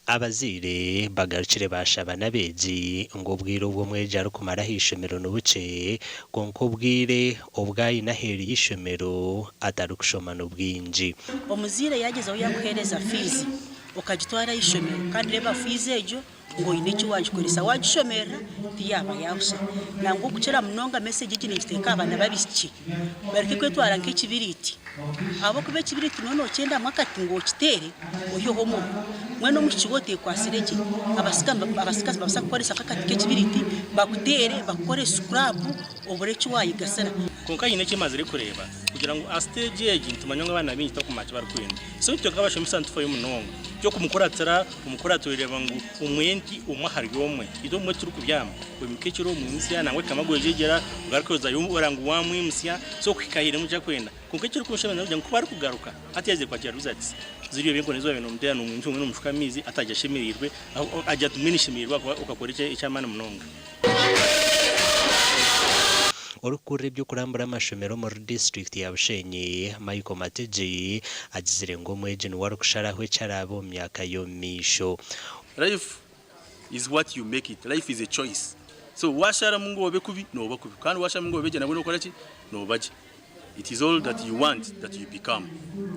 Abazaire bagarukire baashaba n'abeegi ngu obwire obu omwegi arikumara aha ishomero ni bukye, kwonka obwire obu aine aheeru y'eishomero atarikushoma ni bwingi. Omuzaire yaagyezaho yaakuheereza fiizi okagitwara aha ishomero kandi reeba fiizi egyo ngu oine eki waagikoresa waagishomerera tiyaaba ya busha. Nangwa okukira munonga mesegi egi ningiteeka aha baana b'abaishiki bareke kwetwara nk'ekibiriiti ahabw'okuba ekibiriiti nooba nookyendamu akati ngu okiteere oiheho omuriro. Mbwenu omwishiki waaba oteekwatsire gye abatsigazi nibabaasa kukoresa nk'akati k'ekibiriiti bakuteere bakukore sikuraapu obure eki waayegasira. Kwonka haine eki mazire kureeba kugira ngu aha siteegi egi nitumanya ngu abaana baingi tibarikumanya eki barikwenda. So itwe nk'abashomesa nitufayo munonga ky'okumukuratira omukuratira oreeba ngu omwe nti omwe ahari omwe. Itwe obumwe titurikubyama, oimuka ekiro omwimutsya nangwa ekikama gwejegyera ogaruka ozayo oreba ngu wamwimutsya so kuhika ahairemu eki arikwenda. Kwonka ekirikunshemeza n'okugira ngu ku barikugaruka hati yaizire kwakira results ziriyo eby'enkoni ezi waabaire noomuteera noomwimutsya obumwe noomushuka amaizi hati agira ashemereirwe agira ati mbwenu nshemereirwe ahakuba okakora eky'amaani munonga. Orikukurira eby'okurambura amashomero omuri disiturikiti ya Bushenyi, Michael Mategi agizire ngu omwegi niwe arikusharaho eki araabe omu myaka y'omu maisho. Life is what you make it, life is a choice so washaramu ngu obe kubi noba kubi kandi washaramu ngu obe gye nabwo nokora ki noba gye it is all that you want that you become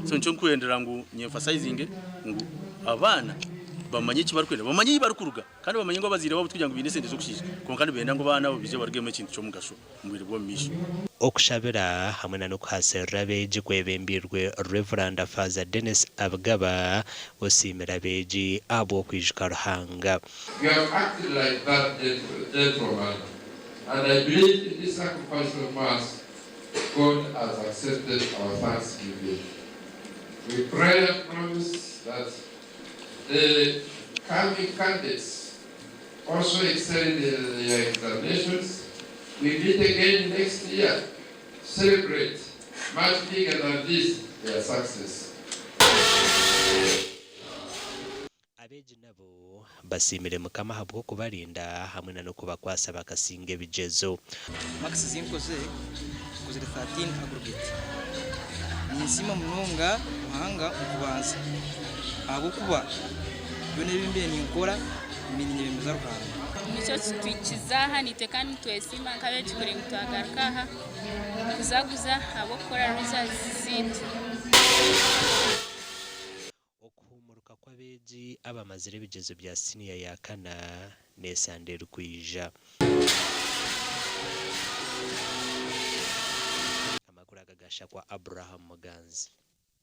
so nikyo nkwendera ngu nyi emphasizinge ngu abaana bamanye eki barikwenda bamanye ahi barikuruga Kandi bamanye ngu abazaire baabo tikugira ngu baine esente z'okushiisha, kwonka nibenda ngu abaana abo baije barugemu ekintu ky'omugasho omu bwire bw'omu maisho. Okushabira hamwe na n'okuhaasirira abeegi kwebembeirwe Rev. Faaza Denis Abigaba osiimire abeegi ahabw'okwijuka Ruhanga. You have acted like that gentleman and I believe in this sacrifice of mass God has accepted our thanksgiving. We pray and promise that The coming candidates also excelled in their examinations. We meet again next year to celebrate much bigger than this their success. Abeegi nabo basiimire Mukama ahabw'okubarinda hamwe na n'okubakwasa bakasinga ebigyezo. Marks zinkozire, nkozire 13 aggregate. Ninsiima munonga Ruhanga omu kubanza ahabw'okuba byona ebi mbaire ninkora mbaire ninyebembeza Ruhanga. Nikyo kituhikize aha naitwe kandi nitwesiima nk'abeegi kureba ngu twagaruka aha kuzaguza ahabw'okukora results zaitu. Okuhuumuruka kw'abeegi abamazire ebigyezo bya siniya ya kana n'esande erikwija. Amakuru aga gashakwa Abraham Muganzi.